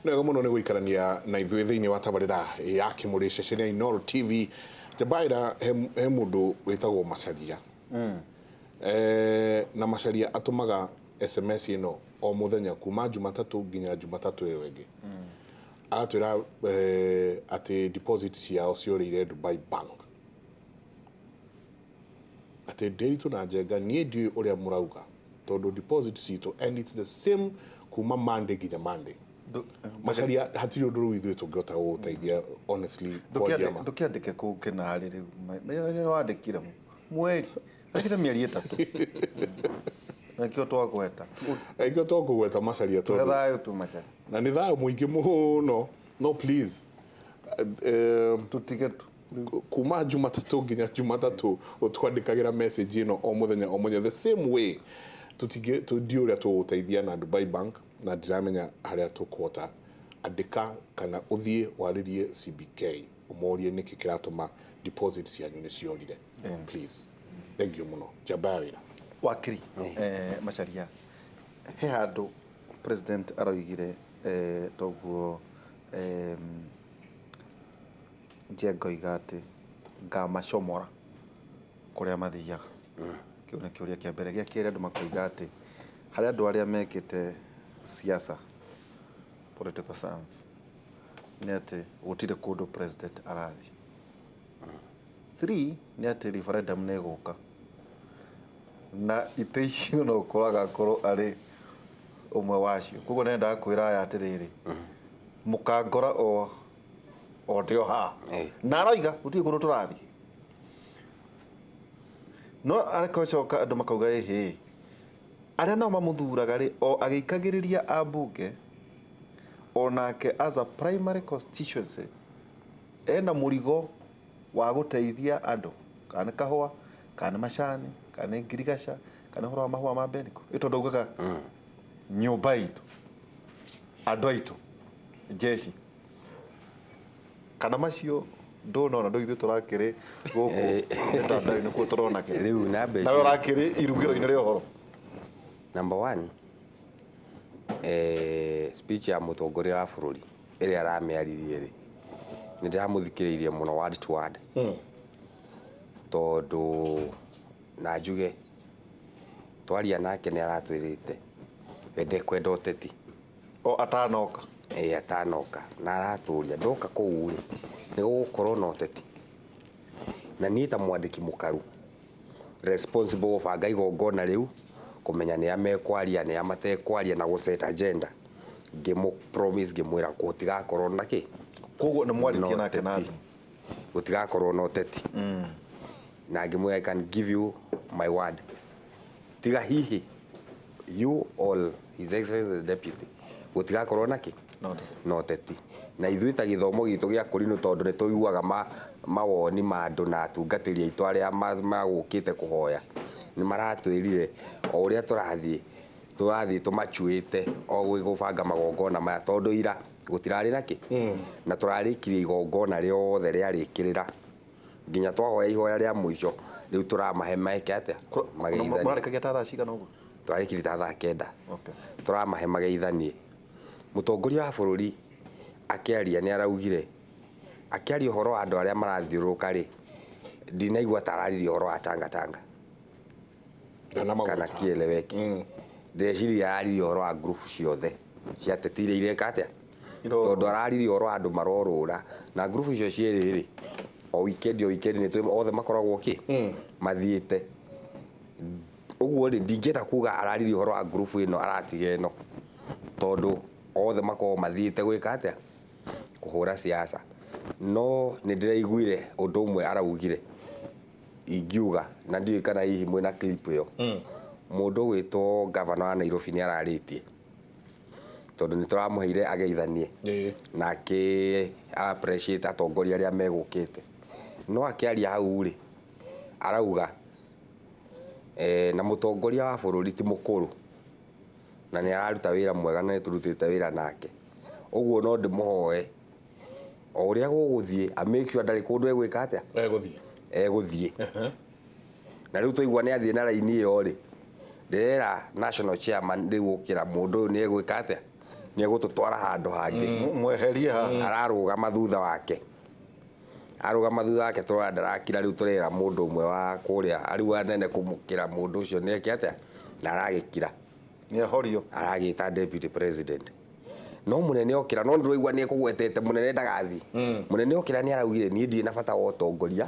Nĩ wega mũno nĩ gũikarania na ithuĩ thĩinĩ wa tabarĩra ya Kĩmũrĩ, ceceni ya Inooro TV. Njabaĩra he mũndũ wĩtagwo Macharia. Na Macharia atũmaga SMS ĩno o mũthenya kuma Jumatatũ nginya Jumatatũ ĩyo ĩngĩ. Agatwĩra atĩ deposit ciao ciorĩire Dubai Bank. Atĩ Ndĩritũ na Njenga, niĩ ndiũĩ ũrĩa mũrauga tondũ deposit citũ, and it's the same kuma Monday nginya Monday. Macharia, hatirĩ ũndũ rĩu ithuĩ tũngĩhota gũgũteithia, honestly, kwaria ma. Ndũkĩandĩke kũngĩ narĩ rĩu nĩ wandĩkire mweri, wandĩkĩte mĩeri 3, nakĩo twagweta. Nĩkĩo twakũgweta, Macharia. Tũhe tondũ thayũ tu, Macharia. Na nĩ thayũ mũingĩ mũno, no please, tũtige tu. Kuma Jumatatũ nginya Jumatatũ ũtwandĩkagĩra message ĩno o mũthenya o mũthenya the same way. Tũtingĩ ndiũ ũrĩa tũgũteithia na Dubai Bank, na ndiramenya harĩa tũkũhota. Andĩka kana ũthiĩ warĩrie CBK, ũmorie nĩkĩ kĩratũma deposit cianyu nĩ ciorire. Please, thank you mũno, njamba ya wĩra. Wakiri Macharia, he handũ president aroigire toguo Njenga oiga atĩ ngamacomora kũrĩa mathiaga. Kĩu nĩ kĩũria kĩa mbere. Gĩa kerĩ, andũ makoiga atĩ harĩ andũ arĩa mekĩte siasa, political science, nĩ atĩ gũtirĩ kũndũ president arathiĩ. Three, nĩ atĩ referendum nĩ ĩgũka na itĩ icio no ũkoraga akorwo arĩ ũmwe wacio. Koguo nendaga kwĩra aya atĩrĩrĩ, mũkangora o ndĩ o haha. Na aroiga gũtirĩ kũndũ tũrathiĩ, no arĩcoka andũ makauga ĩhĩ, arĩa nao mamũthuraga rĩ, o agĩikagĩrĩria ambunge onake as a primary constituency ena mũrigo wa gũteithia andũ, kana nĩ kahũa, kana nĩ macani, kana nĩ ngirigaca, kana nĩ ũhoro wa mahũa ma mbeniko. Ĩ tondũ augaga nyũmba itũ, andũ aitũ, jeshi kana macio ndũnona ndũ ithuĩ tũrakĩrĩ gũkũ mĩtandao-inĩ nĩkuo tũronagĩra. Rĩu namba nawe ũrakĩrĩ irugĩro-inĩ rĩa ũhoro. Number one, speech ya mũtongoria wa bũrũri ĩrĩa aramĩaririe rĩ, nĩ ndĩramũthikĩrĩirie mũno word to word, tondũ na njuge twaria nake nĩ aratwĩrĩte we ndekwenda ũteti. O atanoka. Ĩ, atanoka, na aratũria ndoka kũu rĩ, nĩ gũgũkorwo na ũteti. Na niĩ ta mwandĩki mũkaru responsible gũbanga igongona rĩu, kũmenya nĩa mekwaria, nĩa matekwaria, na gũ set agenda, ngĩmũ promise, ngĩmwĩra gũtigakorwo na kĩ. Koguo nĩ mwarĩtie nake na ũteti. Thimũ? Gũtigakorwo na ũteti, na ngĩmwĩra, "I can give you my word, tiga hihi you all His Excellency the Deputy, gũtigakorwo na kĩ." Na ũteti. Na ũteti. Na ithuĩ ta gĩthomo gitũ gĩa kũrinũ, tondũ nĩ tũiguaga mawoni ma andũ na atungatĩri aitũ arĩa magũkĩte kũhoya, nĩ maratwĩrire o ũrĩa tũrathiĩ tũmacuĩte o gũbanga magongona maya, tondũ ira gũtirarĩ na kĩ, na tũrarĩkirie igongona rĩothe rĩarĩkĩrĩra nginya twahoya ihoya rĩa mũico. Rĩu tũramahe meke atĩa? Mageithanie. Mũrarĩkagia ta thaa cigana ũguo? Twarĩkirie ta thaa 9. Okay. Tũramahe mageithanie. Mũtongoria wa bũrũri akĩaria nĩ araugire, akĩaria ũhoro wa andũ arĩa marathiũrũrũka rĩ, ndinaigua ta araririe ũhoro wa Tanga Tanga kana Ndanamagweta. kieleweki. Ndĩreciria araririe ũhoro wa group ciothe cia ateti iria ireka atĩa, Irorũra. tondũ araririe ũhoro wa andũ marorũra na group icio cierĩ rĩ, o weekend o weekend nĩ tũĩ othe makoragwo kĩ mathiĩte ũguo rĩ. Ndingĩenda kuga araririe ũhoro wa group ĩno aratiga ĩno, tondũ othe makoragwo mathiĩte gwĩka atĩa? Kũhũra siasa. No nĩ ndĩraiguire ũndũ ũmwe araugire ingiuga, na ndiũĩ kana hihi mwĩna clip ĩyo. Mũndũ ũgwĩtwo gavana wa Nairobi nĩ ararĩtie, tondũ nĩ tũramũheire ageithanie na akĩ appreciate atongoria arĩa megũkĩte. No akĩaria hau rĩ, arauga na mũtongoria wa bũrũri ti mũkũrũ na nĩ araruta wĩra mwega na nĩ tũrutĩte wĩra nake, ũguo no ndĩmũhoe o ũrĩa gũgũthiĩ a make sure ndarĩ kũndũ egwĩka atĩa. Egũthiĩ. Egũthiĩ. Na rĩu twaigua nĩ athiĩ na raini ĩyo rĩ, ndĩrera national chairman rĩu ũkĩra mũndũ ũyũ nĩ egwĩka atĩa, Nĩ egũtũtwara handũ hangĩ. Mweherie haha. Ararũgama thutha wake, arũgama thutha wake, tũrona ndarakira. Rĩu tũrera mũndũ ũmwe wa kũrĩa arĩu anene kũmũkĩra mũndũ ũcio nĩ eke atĩa, na aragĩkira. Nĩ ahorio. Aragĩta deputy president, no mũnene okĩra, no ndĩraigua nĩ ekũgwetete mũnene ndagathiĩ. Mũnene okĩra nĩ araugire, "Niĩ ndirĩ na bata wa ũtongoria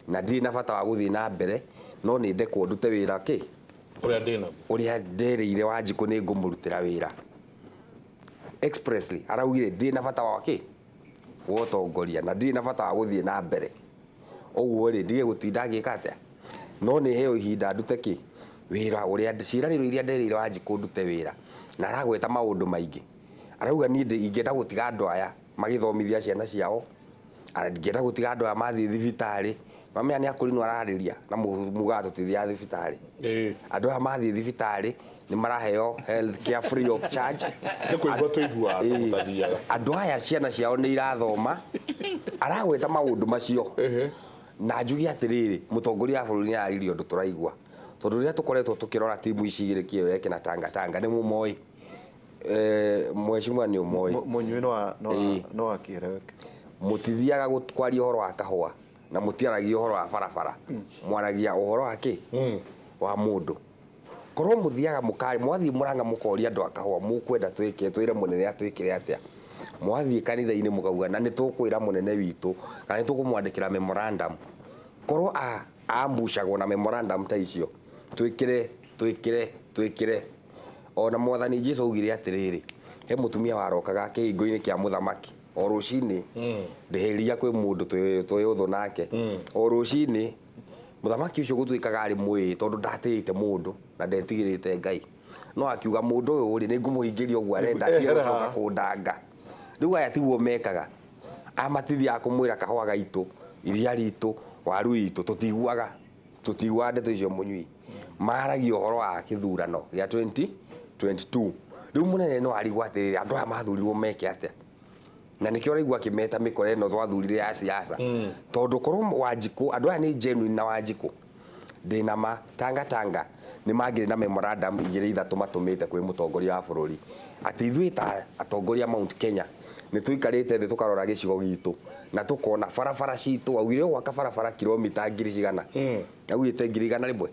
na ndirĩ na bata wa gũthiĩ na mbere, no nĩ ndekwo ndute wĩra kĩ ũrĩa ndĩ naguo." Ũrĩa nderĩire Wanjikũ nĩ ngũmũrutĩra wĩra. Expressly araugire, "Ndirĩ na bata wa kĩ wa ũtongoria na ndirĩ na bata wa gũthiĩ na mbere. Ũguo rĩ, ndige gũtinda ngĩka atĩa, no nĩ heo ihinda ndute kĩ wĩra ũrĩa ciĩranĩro iria nderĩire Wanjikũ ndute wĩra." Na aragweta maũndũ maingĩ. Arauga, "Niĩ ingĩenda gũtiga andũ aya magĩthomithia ciana ciao, ingĩenda gũtiga andũ aya mathiĩ thibitarĩ." Mamenya nĩ akũrinwo ararĩria na mugaga tũtithiaga thibitarĩ. Andũ aya mathiĩ thibitarĩ nĩ maraheo health care free of charge. Nĩ kũigua tũiguaga ta mũtathiaga. Andũ aya ciana ciao nĩ irathoma. Aragweta maũndũ macio. Na njuge atĩrĩrĩ, mũtongoria wa bũrũri nĩ araririe ũndũ tũraigua, tondũ rĩrĩa tũkoretwo tũkĩrora timu ici igĩrĩ, Kĩoeke na Tanga Tanga, nĩ mũmoĩ. Mheshimiwa, nĩ ũmoĩ. Mũnyui no akĩeleweke. Mũtithiaga kwaria ũhoro wa kahũa na mũtiaragia ũhoro wa barabara, mwaragia ũhoro wa kĩ wa mũndũ. Korwo mũthiaga mũkarĩ, mwathiĩ Mũrang'a mũkoria andũ a kahũa, mũkwenda twĩke, twĩre mũnene atwĩkĩre atĩa? Mwathiĩ kanitha-inĩ mũkauga na nĩ tũkwĩra mũnene witũ kana nĩ tũkũmwandĩkĩra memorandum. Korwo ambucagwo na memorandum ta icio, twĩkĩre, twĩkĩre, twĩkĩre. Ona mwathani Jesu augire atĩrĩrĩ, he mũtumia warokaga kĩhingo-inĩ kĩa mũthamaki o rũcinĩ. Ndĩhĩria kwĩ mũndũ twĩ ũthũ nake. O rũcinĩ mũthamaki ũcio gũtuĩkaga arĩ mwĩĩ, tondũ ndatĩĩte mũndũ na ndetigĩrĩte Ngai, no akiuga, "Mũndũ ũyũ rĩ, nĩ ngũmũhingĩria ũguo arenda, atige Ehere gũcoka haha." kũndanga." Rĩu aya tiguo mekaga. Aya matithiaga kũmwĩra kahũa gaitũ, iria ritũ, waru itũ. Tũtiguaga, tũtiguaga ndeto icio. Mũnyui maragia ũhoro wa kĩthurano gĩa 2022. Rĩu mũnene no arigwo atĩrĩrĩ, andũ aya mathurirwo meke atĩa? Na nĩkĩo ũraigua akĩmeta mĩkora ĩno twathurire ya siasa, tondũ korwo Wanjikũ, andũ aya nĩ genuine na Wanjikũ, ndĩna ma Tanga Tanga nĩ mangĩrĩ na memorandum igĩrĩ ithatũ matũmĩte kwĩ mũtongoria wa bũrũri, atĩ ithuĩ ta atongoria Mount Kenya nĩ tũikarĩte thĩ, tũkarora gĩcigo gitũ na tũkona barabara citũ. Augire gwaka barabara kilomita ngiri cigana? Augĩte 100,000,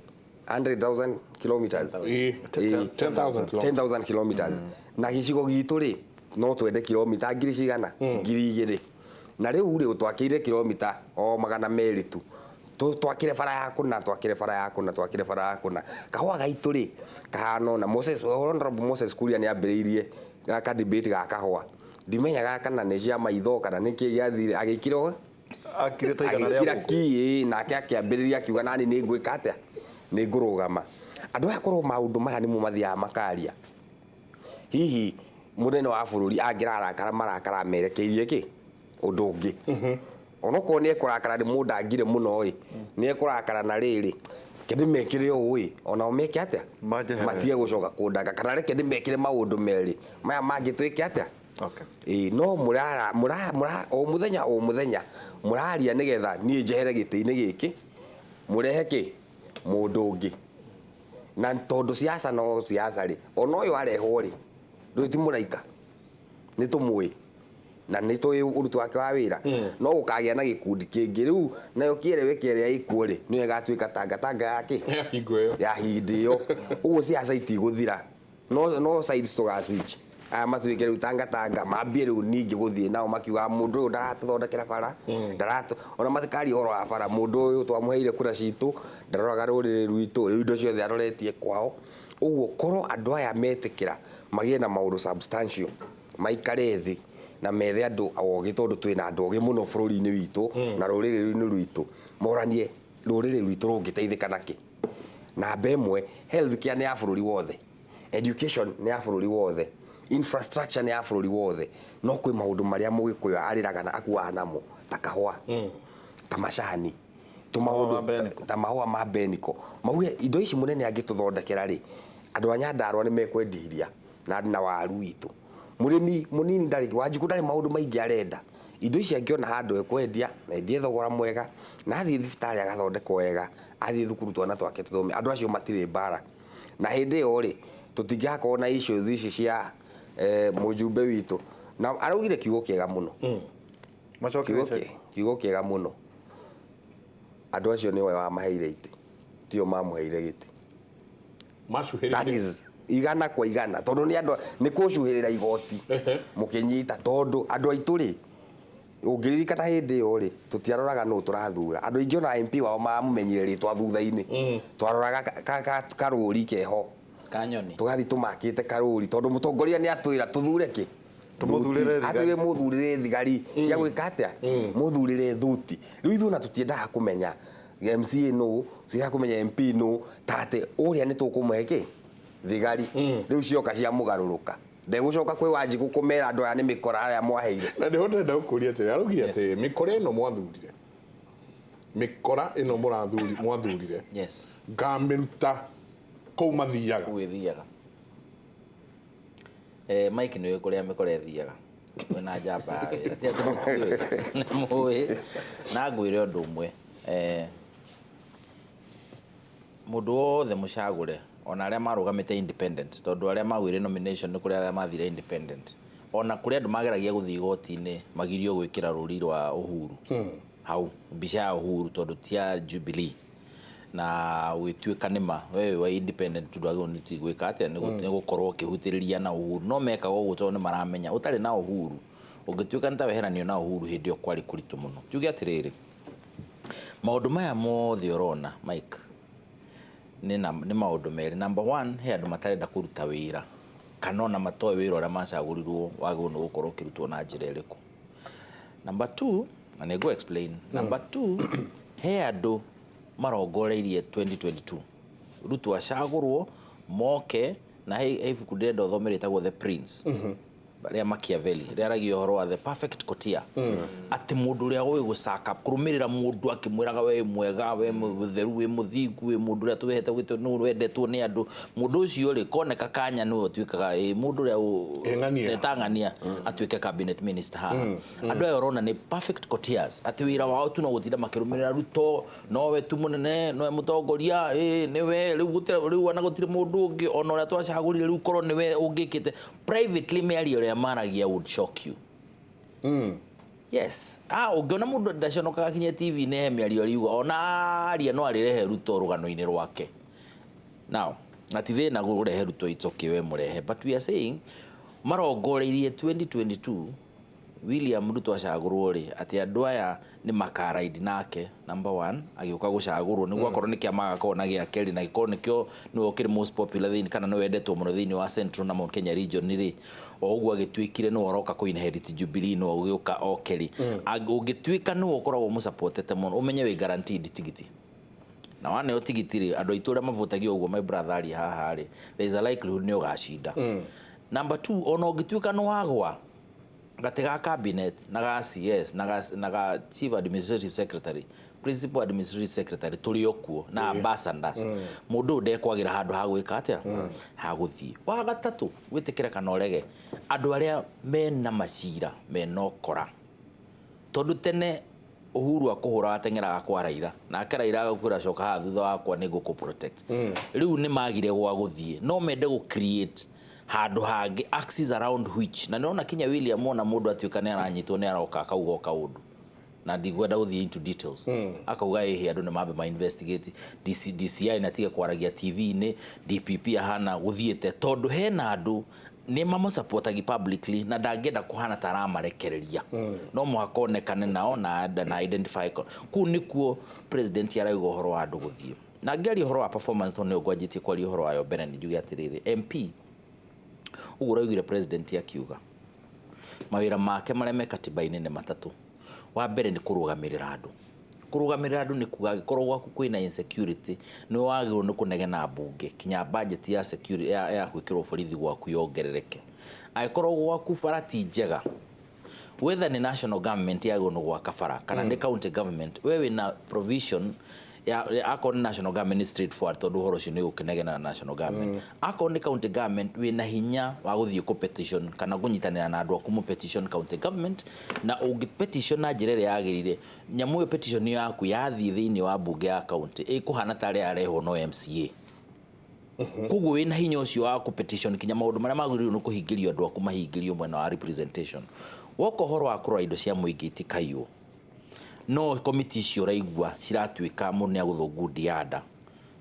100,000 kilometers. Ĩĩ. 10,000 kilometers. 10,000 kilometers. Na gĩcigo gitũ rĩ, no twende kilomita ngiri cigana? 2,000. Na rĩu rĩ, twakĩire kilomita o 200 tu. Twakĩre bara ya kũna, twakĩre bara ya kũna, twakĩre bara ya kũna. Kahũa gaitũ rĩ, kahana ũna. Moses, Honorable Moses Kuria nĩ ambĩrĩirie gaka debate ga kahũa. Ndimenyaga kana nĩ cia maitho kana nĩ kĩ gĩathire, agĩkira Akire ta igana rĩa agĩkira gũkũ. ki, nake akĩambĩrĩria akiuga, "Nani nĩ ngwĩka atĩa, nĩ ngũrũgama." Andũ aya korwo maũndũ maya nĩmo mathiaga makaria, hihi mũnene wa bũrũri angĩrarakara marakara merekeirie kĩ ũndũ ũngĩ? Onokorwo nĩ ekũrakara nĩ mũndangire mũno ĩ, nĩ ekũrakara na rĩrĩ, reke ndĩmekĩre ũũ ĩ, onao meke atĩa? Manjeherere. Matige gũcoka kũndanga, kana reke ndĩmekĩre maũndũ merĩ maya mangĩ twĩke atĩa? Okay. Ĩĩ, no mũrara mũra mũra o mũthenya o mũthenya mũraria nĩgetha niĩ njehere gĩtĩ-inĩ gĩkĩ, mũrehe kĩ mũndũ ũngĩ. Na tondũ siasa no siasa rĩ, ona ũyũ arehwo rĩ, ndũĩ ti mũraika, nĩ tũmũĩ na nĩ tũĩ ũruti wake wa wĩra, no gũkagĩa na gĩkundi kĩngĩ rĩu nayo kĩereweke ĩrĩa ĩkuo rĩ, nĩyo ĩgatuĩka Tanga Tanga yake Ya hingo ĩyo. Ya hĩndĩ ĩyo. Ũguo siasa itigũthira, no sides tũga switch. Aya matuĩke rĩu Tanga Tanga, mambie rĩu ningĩ gũthiĩ nao makiugaga mũndũ ũyũ ndaratũthondekera bara, ndaratũ ona matikaria ũhoro wa bara, mũndũ ũyũ twamũheire kura citũ ndaroraga rũrĩrĩ rwitũ, rĩu indo ciothe aroretie kwao. Ũguo korwo andũ aya metĩkĩra magĩe na maũndũ substantial, maikare thĩ na methe andũ ogĩ, tondũ twĩna andũ ogĩ mũno bũrũri-inĩ witũ na rũrĩrĩ-inĩ rwitũ, moranie rũrĩrĩ rwitũ rũngĩteithĩka nakĩ. Namba ĩmwe, health care nĩ ya bũrũri wothe, education nĩ ya bũrũri wothe, infrastructure nĩ ya bũrũri wothe, no kwĩ maũndũ marĩa mũgĩkũyũ arĩraga na akuaga namo, ta kahũa, ta macani, Mahũa ma tũmaũndũ Beniko. ta mahũa ma Beniko. Mauge indo ici mũnene angĩtũthondekera rĩ, andũ a Nyandarũa nĩ mekwendia iria na waru witũ. Mũrĩmi mũnini ndarĩ, Wanjikũ ndarĩ maũndũ maingĩ arenda. Indo ici angĩona handũ ekwendia, endie thogora mwega, na athiĩ thibitarĩ agathondekwo wega, athiĩ thukuru twana twake tũthome, andũ acio matirĩ mbara. Na hĩndĩ ĩyo rĩ, tũtingĩgakorwo na issues ici cia Mũjumbe witũ na araugire kiugo kĩega mũno. Macoke. Kiugo kĩega mũno. Andũ acio nĩwe wamaheire itĩ, tio mamũheire gĩtĩ. Macuhĩrĩire. That is igana kwa igana, tondũ nĩ andũ nĩ kũcuhĩrĩra igoti mũkĩnyita, tondũ andũ aitũ rĩ, ũngĩririkana hĩndĩ ĩyo rĩ, tũtiaroraga nũ tũrathura. Andũ aingĩ ona MP wao mamũmenyire rĩtwa thutha-inĩ. Twaroraga karũri keho. Kanyoni. Tũgathiĩ tũmakĩte karũri, tondũ mũtongoria nĩ atwĩra tũthure kĩ. Tũmũthurĩre thigari. Atwĩre mũthurĩre thigari cia gwĩka atĩa, mũthurĩre thuti. Rĩu ithuĩ ona tũtiendaga kũmenya MCA nũ, tũtiendaga kũmenya MP nũ, ta atĩ ũrĩa nĩ tũkũmũhe kĩ thigari. Rĩu cioka cia mũgarũrũka, ndegũcoka kwĩ Wanjikũ kũmera andũ aya nĩ mĩkora arĩa mwaheire. Na ndĩho ndĩrenda gũkũria atĩrĩ, araugire atĩ mĩkora ĩno mwathurire, mĩkora ĩno mwathurire, ngamĩruta kũu mathiaga. Kũu ĩthiaga. Mike, nĩũĩ kũrĩa mĩkora ĩthiaga wĩna njamba ya wĩra. Ti atĩ mũtiũĩ, nĩ mũĩ. Na ngwĩre ũndũ ũmwe, mũndũ wothe mũcagũre, ona arĩa marũgamĩte independent, tondũ arĩa magũire nomination nĩ kũrĩ arĩa mathire independent, ona kũrĩ andũ mageragia gũthiĩ igoti-inĩ magirio gwĩkĩra rũri rwa Uhuru hau, mbica ya Uhuru, tondũ ti ya Jubilee, na gwĩtuĩka nĩma we wa independent ndwagĩrĩirwo nĩ gwĩka atĩa, nĩ gũkorwo ũkĩhutĩrĩria na Uhuru. No mekaga ũguo tondũ nĩ maramenya ũtarĩ na Uhuru, ũngĩtuĩka nĩ ta weheranio na Uhuru hĩndĩ ĩyo kwarĩ kũritũ mũno. Tuge atĩrĩrĩ, maũndũ maya mothe ũrona, Mike, nĩ maũndũ merĩ. Number one, he andũ matarenda kũruta wĩra, kana ona matoĩ wĩra ũrĩa macagũrirwo wagĩrĩirwo nĩ gũkorwo ũkĩrutwo na njĩra ĩrĩkũ. Number two, na nĩ ngũ explain. Number two, he andũ marongoreirie 2022 Ruto acagũrwo moke na he ibuku ndĩrenda ũthome rĩtagwo The Prince rĩa Machiavelli, rĩaragia ũhoro wa the perfect courtier, atĩ mũndũ ũrĩa ũĩ gũcaka kũrũmĩrĩra mũndũ akĩmwĩraga we wĩ mwega, we mũtheru, wĩ mũthingu, wĩ mũndũ ũrĩa twĩhete gwĩtwo nĩ wendetwo nĩ andũ. Mũndũ ũcio rĩ, koneka kanya nĩwe ũtuĩkaga mũndũ ũrĩa Ĩ, ng'ania. eta ng'ania atuĩke cabinet minister haha. Andũ aya ũrona nĩ perfect courtiers, atĩ wĩra wao tu no gũtinda makĩrũmĩrĩra Ruto, nowe tu mũnene, nowe mũtongoria, nĩwe rĩu, gũtirĩ rĩu ona gũtirĩ mũndũ ũngĩ ona ũrĩa twacagũrire rĩu korwo nĩwe ũngĩkĩte. Privately, mĩario ĩrĩa maragia would shock you. Yes, ũngĩona mũndũ ndaconokaga kinya TV-inĩ, he mĩario ariuga ona aria no arĩrehe Ruto rũgano-inĩ rwake. Now, na ti thĩna kũrehe Ruto, it's okay, we mũrehe, but we are saying marongoreirie 2022 William Ruto acagũrwo rĩ, atĩ andũ aya nĩ makaraidi nake. Number one, agĩũka gũcagũrwo nĩguo akorwo nĩ kĩama agakorwo na gĩake rĩ, na gĩkorwo nĩkĩo nĩwe ũkĩrĩ most popular thĩinĩ, kana nĩwe wendetwo mũno thĩinĩ wa Central na Mount Kenya region rĩ, o ũguo agĩtuĩkire nĩwe ũroka kũ inherit Jubilee, nĩwe ũgĩũka oke rĩ, ũngĩtuĩka nĩwe ũkoragwo mũsupportete mũno, ũmenye wĩ guaranteed tigiti. Na waneo tigiti rĩ, andũ aitũ ũrĩa mavotagio ũguo, my brother ari haha rĩ, there is a likelihood nĩ ũgacinda. Number two, ona ũngĩtuĩka nĩ wagwa gatĩ ga cabinet na ga CS na ga chief administrative secretary, principal administrative secretary, tũrĩ o kuo na ambassadors, mũndũ ũyũ ndekwagĩra handũ ha gwĩka atĩa, ha gũthiĩ. Wa gatatũ, wĩtĩkĩre kana ũrege, andũ arĩa mena macira mena ũkora, tondũ tene Uhuru akũhũra ateng'eraga kwa Raila, nake Raila agakwĩra coka haha thutha wakwa nĩ ngũkũ protect. Rĩu nĩ magire gwa gũthiĩ, no mende gũ create handũ hangĩ, axis around which, na nĩona kinya William, ona mũndũ atuĩka nĩ aranyitwo nĩ aroka akauga o kaũndũ, na ndikwenda gũthiĩ into details, akauga ĩhĩ andũ nĩ mambe ma investigate DC, DCI na tige kwaragia TV-inĩ, DPP ahana gũthiĩte, tondũ hena andũ nĩ mamũsupportagi publicly na ndangĩenda kũhana ta aramarekereria, no mũhaka onekane nao na identify kũu nĩkuo president arauga ũhoro wa andũ gũthiĩ. Na ngĩaria ũhoro wa performance, tondũ nĩyo ngwanjĩtie kwaria ũhoro wayo mbere, nĩ njuge atĩrĩrĩ, MP ũguo ũraugire president akiuga mawĩra make marĩa me katiba-inĩ nĩ matatũ. Wa mbere nĩ kũrũgamĩrĩra andũ. Kũrũgamĩrĩra andũ nĩ kuga angĩkorwo gwaku kwĩna insecurity, nĩ wagĩrĩirwo nĩ kũnegena mbunge kinya budget ya security ya gwĩkĩrwo borithi gwaku yongerereke. Angĩkorwo gwaku bara ti njega, whether nĩ national government yagĩrĩirwo nĩ gwaka bara kana nĩ county government, we wĩna provision ya akorwo nĩ national government nĩ straightforward, tondũ ũhoro ũcio nĩ ũkĩnegena na national government. Akorwo nĩ county government, wĩna hinya wa gũthiĩ kũ petition kana kũnyitanĩra na andũ aku mũ petition county government, na ũngĩ petition na njĩra ĩrĩa yagĩrĩire, nyamũ ĩyo petition ĩyo yaku yathiĩ thĩinĩ wa mbunge ya county ĩkũhana ta arĩa yarehwo no MCA. Koguo wĩna hinya ũcio wa kũ-petition kinya maũndũ marĩa magĩrĩirwo nĩ kũhingĩrio andũ aku mahingĩrio mwena wa representation. Woka ũhoro wa kũrora indo cia mũingĩ itikaiywo, no komiti icio ũraigua ciratuĩka mũndũ nĩ agũthwo ngundi ya nda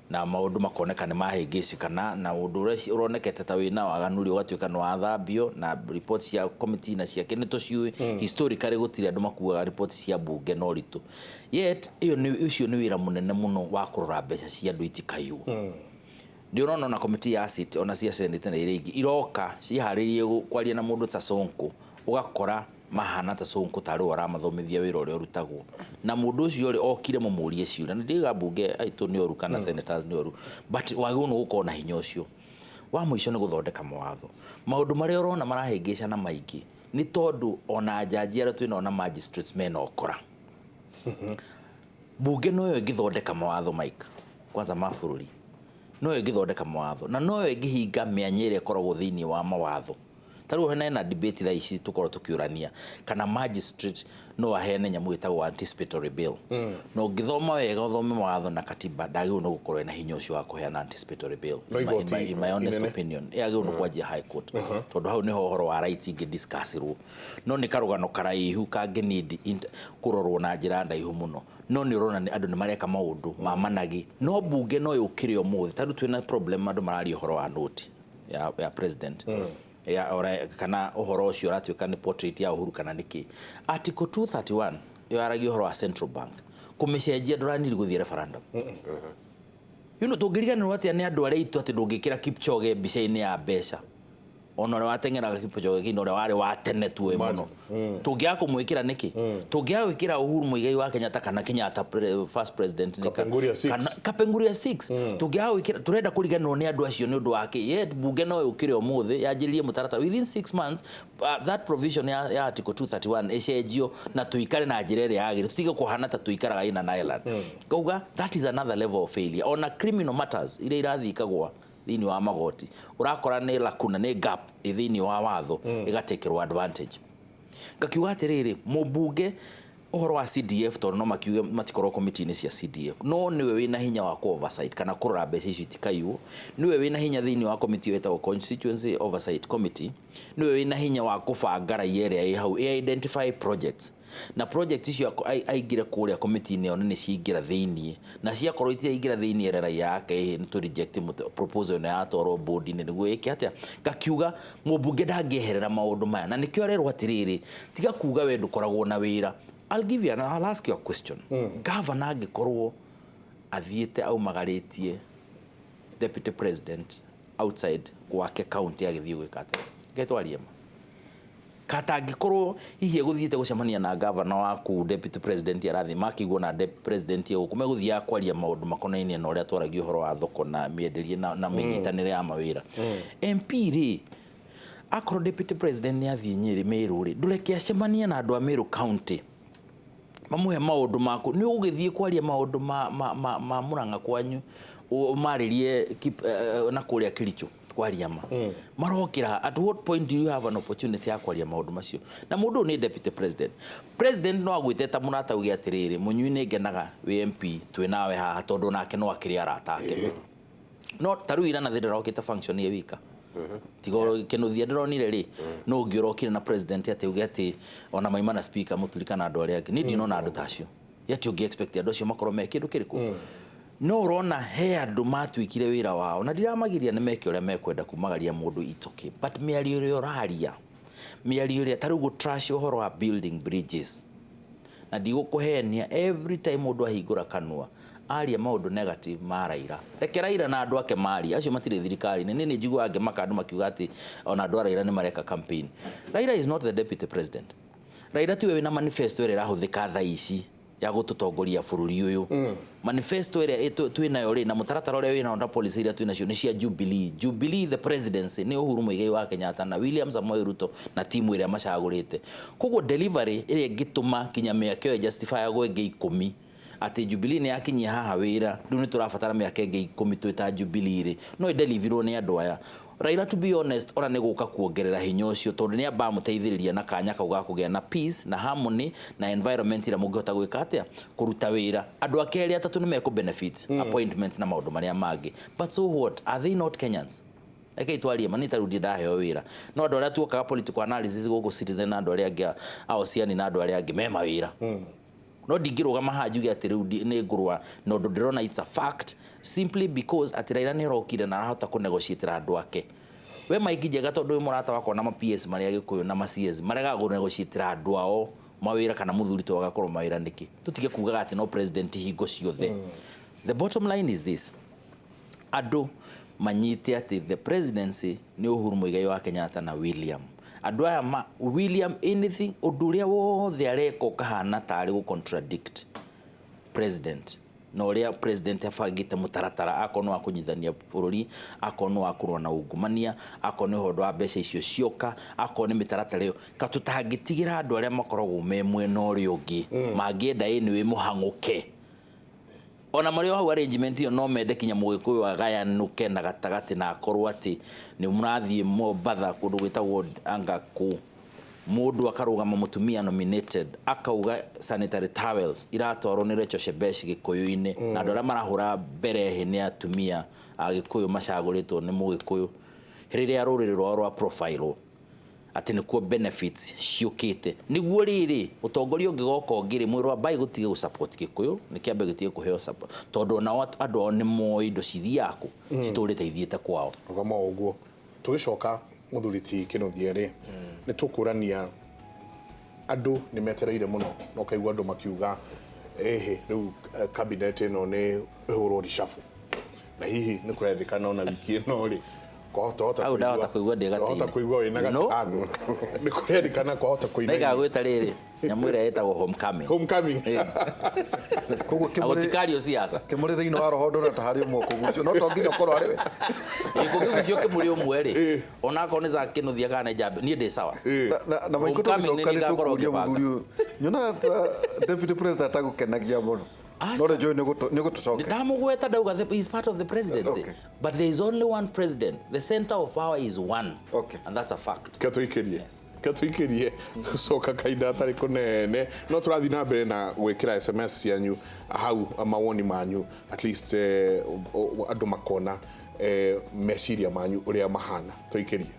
na maũndũ makoneka nĩ mahĩngĩcĩkana, na ũndũ ũrĩa ũronekete ta wĩna waganu rĩ, ũgatuĩka nĩ wathambio na report cia committee na ciake nĩ tũciũĩ. Historically gũtirĩ andũ makuaga report cia mbunge na ũritũ, yet ĩyo nĩ ũcio nĩ wĩra mũnene mũno wa kũrora mbeca cia andũ itikaiywo. Nĩ ũrona ona committee ya sit ona cia Senate na iria ingĩ iroka ciharĩrie kwaria na mũndũ ta Sonko, ũgakora mahana ta Sonko tarĩ we ũramathomithia wĩra ũrĩa ũrutagwo, na mũndũ ũcio rĩ okire mũmũrie ciũria. Na ndiga mbunge aitũ nĩ oru kana senators nĩ oru, but wagĩrĩirwo nĩ gũkorwo na hinya ũcio. Wa mũico nĩ gũthondeka mawatho. Maũndũ marĩa ũrona marahĩngĩcana maingĩ nĩ tondũ ona jaji arĩa twĩnao na magistrates mena ũkora. Bunge noyo ĩngĩthondeka mawatho, Mike, kwanza ma bũrũri noyo ĩngĩthondeka mawatho na noyo ĩngĩhinga mĩanya ĩrĩa ĩkoragwo thĩinĩ wa mawatho. Ta rĩu hena debate thaa ici tũkorwo tũkĩũrania kana magistrate no aheane nyamũ ĩtagwo anticipatory bail. Na ũngĩthoma wega, ũthome mawatho na katiba, ndagĩrĩirwo nĩ gũkorwo ena hinya ũcio wa kũheana anticipatory bail. No igoti In my honest inene. opinion, yagĩrĩirwo nĩ kwanjia High Court, tondũ hau nĩho ũhoro wa rights ingĩ discussirwo. No nĩ karũgano karaihu kangĩ need kũrorwo na njĩra ndaihu mũno. No nĩ ũrona andũ nĩ mareka maũndũ ma managi. No bunge no yũkĩre ũmũthĩ tondũ twĩna problem, andũ mararia ũhoro wa note ya president ya ora, kana ũhoro ũcio ũratuĩka nĩ portrait ya Uhuru kana nĩkĩ. Article 231 yo yaragia ũhoro wa Central Bank kũmĩcenjia, ndũraniri gũthiĩ referendum. Tũngĩriganĩrwo atĩa nĩ andũ arĩa aitũ atĩ ndũngĩkĩra Kipchoge mbica-inĩ ya mbeca, ona ũrĩa wateng'eraga Kipchoge Keino, ũrĩa warĩ wa tene tuoĩ mũno, tũngĩaga kũmwĩkĩra nĩkĩ? Tũngĩaga gwĩkĩra Uhuru Muigai wa Kenyatta kana Kenyatta first president nĩ Kapenguria six. Kana Kapenguria 6, tũngĩaga gwĩkĩra? Tũrenda kũriganĩrwo nĩ andũ acio nĩ ũndũ wa kĩ? Yet bunge no yũkĩre ũmũthĩ yanjĩrĩrie mũtaratara within 6 months, that provision ya article 231 ĩcenjio na tũikare na njĩra ĩrĩa yagĩrĩire, tũtige kũhana ta tũikaraga in an island. Ngauga that is another level of failure. Ona criminal matters iria irathiĩ ikagwa thĩinĩ wa magoti, ũrakora nĩ lacuna, nĩ gap ĩ thĩinĩ wa watho ĩgatekерwo advantage. Ngakiuga atĩrĩrĩ, mũmbunge ũhoro wa CDF, tondũ no makiuge matikorwo komiti-inĩ cia CDF, no nĩwe wĩna hinya wa ku oversight kana kũrora mbeca icio itikaiywo. Nĩwe wĩna hinya thĩinĩ wa komiti ĩyo ĩtagwo Constituency Oversight Committee. Nĩwe wĩna hinya wa kũbanga raia ĩrĩa ĩ hau ĩ identify projects, na project icio aingĩre kũrĩa komiti-inĩ ĩyo nĩ ciaingĩra thĩiniĩ, na ciakorwo itiraingĩra thĩiniĩ ĩre raia yake ĩ nĩ tũ reject proposal ĩno yatwarwo board-inĩ nĩguo ĩke atĩa. Ngakiuga mũmbunge ndangĩeherera maũndũ maya, na nĩkĩo arerwo atĩrĩrĩ, tiga kuga we ndũkoragwo na wĩra. I'll ask you a question. Governor angĩkorwo athiĩte aumagarĩtie deputy president outside gwake county agĩthiĩ gwĩka atĩa? Ngetwarie ma katangĩkorwo hihi egũthiĩte gũcemania na gavana waku, deputy president arathiĩ makĩiguo na deputy president gũkũ megũthiaga kwaria maũndũ makonainie na ũrĩa twaragia ũhoro wa thoko na mĩenderie na mĩnyitanĩre ya mawĩra. MP rĩ, akorwo deputy president nĩ athiĩ Nyĩrĩ, Meru rĩ, ndũreke acemanie na andũ a Meru County mamũhe maũndũ maku, nĩ ũgũgĩthiĩ kwaria maũndũ ma Murang'a kwanyu, ũmarĩrie na kũrĩa Kericho kwaria ma marokĩra. At what point do you have an opportunity ya kwaria maũndũ macio na mũndũ ũyũ nĩ deputy president? President no agwĩte ta mũrata uge atĩrĩrĩ, mũnyui nĩ ngenaga wĩ MP twĩ nawe haha, tondũ nake no akĩrĩ arata ake. No ta rĩu ira nathĩ ndĩrokĩte function ĩ wika tiga kĩnuthia ndĩronire rĩ, no ũngĩ ũrokire na president atĩ uge atĩ ona maima na speaker Mũturi kana andũ arĩa angĩ. Niĩ ndinona andũ ta acio, yet ũngĩ expect andũ acio makorwo me kĩndũ kĩrĩkũ. No ũrona he andũ matuĩkire wĩra wao, na ndiramagiria nĩ meke ũrĩa mekwenda kumagaria mũndũ, it's okay, but mĩario ĩrĩa ũraria, mĩario ĩrĩa ta rĩu gũtrash ũhoro wa building bridges, na ndigũkũhenia, every time mũndũ ahingũra kanua aria maũndũ negative ma Raila, reke Raila na andũ ake maria, acio matirĩ thirikari-inĩ. Niĩ nĩ njiguaga ngĩmaka andũ makiuga atĩ ona andũ a Raila nĩ mareka campaign. Raila is not the deputy president. Raila tiwe wĩna manifesto ĩrĩa ĩrahũthĩka thaa ici ya gũtũtongoria bũrũri ũyũ. Manifesto ĩrĩa twĩnayo rĩ, na mũtaratara ũrĩa wĩnayo na policy iria twĩnacio nĩ cia Jubilee. Jubilee the presidency nĩ Uhuru Muigai wa Kenyatta na William Samoei Ruto na timu ĩrĩa macagũrĩte. Koguo delivery ĩrĩa ĩngĩtũma kinya mĩaka ĩyo justifyagwo ĩngĩ 10. Atĩ Jubilee nĩ yakinyia haha wĩra, rĩu nĩ tũrabatara mĩaka ĩngĩ 10 twĩ ta Jubilee rĩ, no ĩdeliverwo nĩ andũ aya. Raila, to be honest, ona nĩ gũka kuongerera hinya ũcio, tondũ nĩ amba amũteithĩrĩria na kanya kau ga kũgĩa na peace na harmony na environment ĩrĩa mũngĩhota gwĩka atĩa, kũruta wĩra. Andũ a kerĩ atatũ nĩ mekũ benefit appointments na maũndũ marĩa mangĩ. But so what? Are they not Kenyans? Rekei twarie ma, niĩ ta rĩu ndirĩ ndaheo wĩra, no andũ arĩa tuokaga political analysis gũkũ Citizen na andũ arĩa angĩ a Ociani na andũ arĩa angĩ me mawĩra, no ndingĩrũgama haha njuge atĩ rĩu nĩ ngũrũa na ũndũ ndĩrona. It's a fact, simply because atĩ Raila nĩ arokire na arahota kũnegotiatĩra andũ ake. We Mike Njega, tondũ wĩ mũrata wakwa, na ma PS marĩa Gĩkũyũ na ma CS maregaga kũnegotiatĩra andũ ao mawĩra, kana mũthuri to agakorwo mawĩra nĩkĩ? Tũtige kugaga atĩ no president hingo ciothe. The bottom line is this: andũ manyite atĩ the presidency nĩ Uhuru Muigai wa Kenyatta na William. Andũ aya ma William, anything, ũndũ ũrĩa wothe areka ũkahana tarĩ gũ contradict president na ũrĩa president abangĩte mũtaratara, akorwo nĩ wa kũnyitithania bũrũri, akorwo nĩ wa kũrũa na ungumania, akorwo nĩ ũhoro wa mbeca icio cioka, akorwo nĩ mĩtaratara ĩyo, ka tũtangĩtigĩra andũ arĩa makoragwo me mwena ũrĩa ũngĩ mangĩenda ĩ nĩ wĩ mũhang'ũke ona marĩ o hau arrangement ĩyo, no mende kinya Mũgĩkũyũ agayanũke na gatagatĩ, na akorwo atĩ nĩ mũrathiĩ Mombatha kũndũ gwĩtagwo anga kũ, mũndũ akarũgama, mũtumia nominated, akauga sanitary towels iratwarwo nĩ Rachel Shebesh Gĩkũyũ-inĩ, na andũ arĩa marahũra mbere hĩ nĩ atumia a Gĩkũyũ macagũrĩtwo nĩ Mũgĩkũyũ, rĩrĩa rũrĩrĩ rwao rwa profile atĩ nĩkuo benefits ciũkĩte. Nĩguo rĩrĩ ũtongoria ũngĩgoka ũngĩ rĩ, mwĩrĩ wa mbai gũtige gũ support Gĩkũyũ, nĩ kĩambe gĩtige kũheo support, tondũ onao andũ ao nĩ moĩ indo cithiaga kũ, citũrĩte ithiĩte kwao. Rũgama o ũguo. Tũgĩcoka, mũthuri ti Kĩnuthia rĩ, nĩ tũkũrania andũ nĩ metereire mũno, na ũkaigua andũ makiuga ĩhĩ, rĩu cabinet ĩno nĩ ĩhũrwo reshuffle, na hihi nĩ kũrendekana ona wiki ĩno rĩ kwahota hota. Hau ndahota kũigua ndĩ gatĩ-inĩ. Kwahota kũigua wĩna No. gatĩ handũ nĩ kũrendekana kwahota kũina. Nĩngagwĩta rĩrĩ nyamũ ĩrĩa ĩtagwo homecoming. Homecoming. Koguo Na kĩmũrĩ gũtikario siasa. Kĩmũrĩ thĩinĩ wa roho ndũrona ta harĩ ũmwe ũkũgucio, no to nginya ũkorwo arĩ we. Kũngĩgucio kĩmũrĩ ũmwe rĩ, onakorwo nĩ Zack Kĩnuthia kana nĩ Njambi, niĩ ndĩ sawa. Na maikũ Homecoming tũgĩcoka nĩ nĩ ngakorwo tũkũria ngĩbanga. mũthuri ũyũ, nyonaga ta deputy president atagũkenagia mũno. Aca. No rĩ, njũĩ nĩ ũgũtũcokera. Ndamũgweta, ndauga he is part of the presidency. But there is only one president. The center of power is one. And that's a fact. Ke tũikĩrie, tũcoka kahinda atarĩ kũnene, no tũrathiĩ na mbere na gwĩkĩra SMS cianyu hau, mawoni manyu, at least andũ makona meciria manyu ũrĩa mahana. Tũikĩrie.